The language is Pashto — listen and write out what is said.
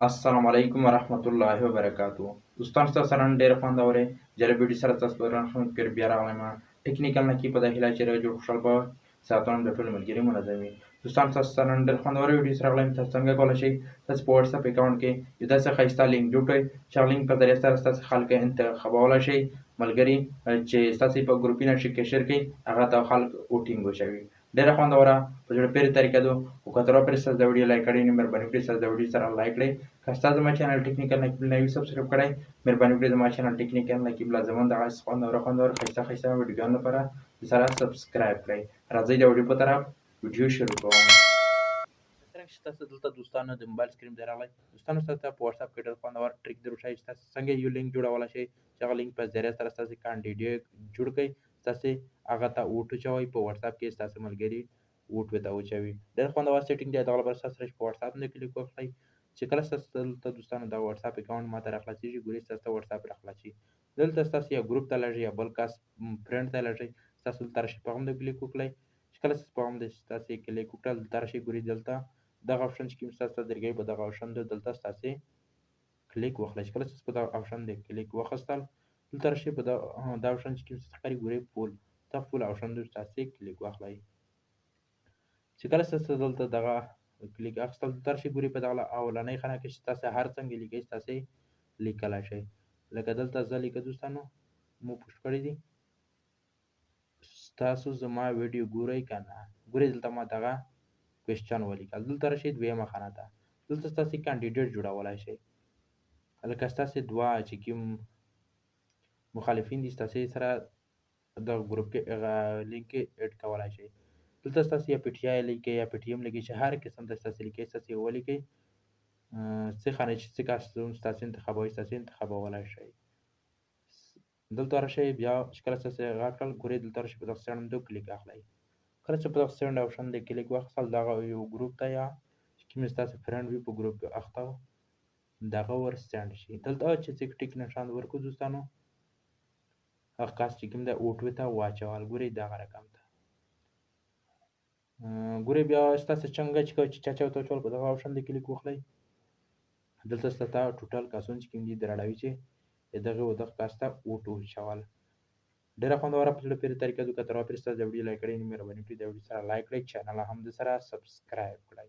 السلام علیکم ورحمت الله وبرکاتو. دوستان، تاسو سره نن ډېر خوندورې جالب ویډیو سره تاسو پروګرام کې بیا راغلی ما ټکنیکل نکی په داخله چې جوړ خوشحال به ساتون د ټولو ملګري منظم وي. دوستان، تاسو سره نن ډېر خوندورې ویډیو سره راغلی. تاسو څنګه کولی شئ تاسو په واتس اپ اکاونټ کې یو داسې ښایسته لینک جوړ کړئ چې هغه لینک په ذریعه سره ستاسو خلک انتخابولی شئ، ملګري چې ستاسو په ګروپي نقشې کې شیر کړئ، هغه ته خلک ووټینګ وچوي. ډېره خوندوره په زړه پورې طریقه ده. خو که تر اوسه ستاسو د ویډیو لایک کړی نو مهرباني وکړئ ستاسو د ویډیو سره لایک کړئ. که ستاسو زما چینل ټکنیکل نقیب نه وي سبسکرایب کړی، مهرباني وکړئ زما چینل ټکنیکل نقیب لازمن دغه خوندوره خوندور ښایسته ښایسته ویډیوګانو لپاره سره سبسکرایب کړئ. راځئ د ویډیو په طرف ویډیو شروع کوم. څرنګه چې تاسو دلته دوستانو د موبایل سکرین دی راغلی، دوستانو تاسو ته په واتس اپ کې ډېر خوندور ټریک دروښایي چې تاسو څنګه یو لینک جوړولی شئ چې هغه لینک په ذریعه سره ستاسو کاندیډیټ جوړ کړئ، ستاسو هغه ته ووټ وچوئ، په واتس اپ کې ستاسو ملګري ووټ ورته وچوي. ډېر خوندور سیټینګ دی. دغه لپاره ستاسو سره په واتس اپ باندې کلیک وکړئ چې کله ستاسو دلته دوستانو دغه واتس اپ اکاونټ ماته راخلاصېږي، ګورئ ستاسو ته واتس اپ راخلاصېږي. دلته ستاسو یا ګروپ ته لاړ شئ یا بل کس فرینډ ته لاړ شئ، ستاسو دلته راشئ په هغه باندې کلیک وکړئ. چې کله ستاسو په هغه باندې ستاسو کلیک وکړل، دلته راشئ ګورئ دلته دغه اپشن چې کوم ستاسو ته درګوي، په دغه اپشن دی دلته ستاسو کلیک وخلئ. چې کله ستاسو په دغه اپشن دی کلیک واخیستل، دلته راشئ په دا اپشن چې کوم ستاسو ښکاري ګورئ فول، دا فول اپشن دی ستاسو کلیک واخلئ. چې کله ستاسو دلته دغه کلیک اخیستل، دلته راشئ ګورئ په دغه اولنۍ خانه کې چې تاسو هر څنګه لیکئ ستاسو لیکلی شئ. لکه دلته زه لیکم دوستانو مو پوسټ کړی دي، ستاسو زما ویډیو ګورئ که نه؟ ګورئ دلته ما دغه کوېسچن ولیکل. دلته راشئ دویمه خانه ته، دلته ستاسو کاندیډیټ جوړولی شئ. لکه ستاسو دوه چې کوم مخالفین دي ستاسو سره دغه ګروپ کې هغه لینک کې اډ کولی شئ. دلته ستاسو یا پی ټي آی لیکئ یا پی ټي ایم لیکئ، چې هر قسم ته ستاسو لیکئ ستاسو یې ولیکئ. څه خانه چې څه کس ستاسو انتخابوي ستاسو انتخابولی شئ. دلته راشئ بیا چې کله ستاسو هغه کړل، ګورئ دلته راشئ په دغه سینډ باندې کلیک اخلئ. کله چې په دغه سینډ اپشن دی کلیک واخیستل، دغه یو ګروپ ته یا چې کوم ستاسو فرینډ وي په ګروپ کې اخته دغه ور سینډ شي. دلته چې څه ټیک نشان ورکړو دوستانو، هغه کس چې کوم دی اوټ ته واچول، ګورئ دغه رقم ته. ګورئ بیا ستاسو څنګه چې کوي چې چا چا ته واچول، په دغه اپشن دی کلیک وخلئ. دلته ستاسو ټوټل کسان چې کوم دي دراړوي چې دغه او دغه کس ته اوټ واچول. ډېره خوندوره په زړه پورې طریقه ده. که تر اوسه ستاسو د ویډیو لایک کړئ نو مهرباني وکړئ د ویډیو سره لایک کړئ، چینل هم د سره سبسکرایب کړئ.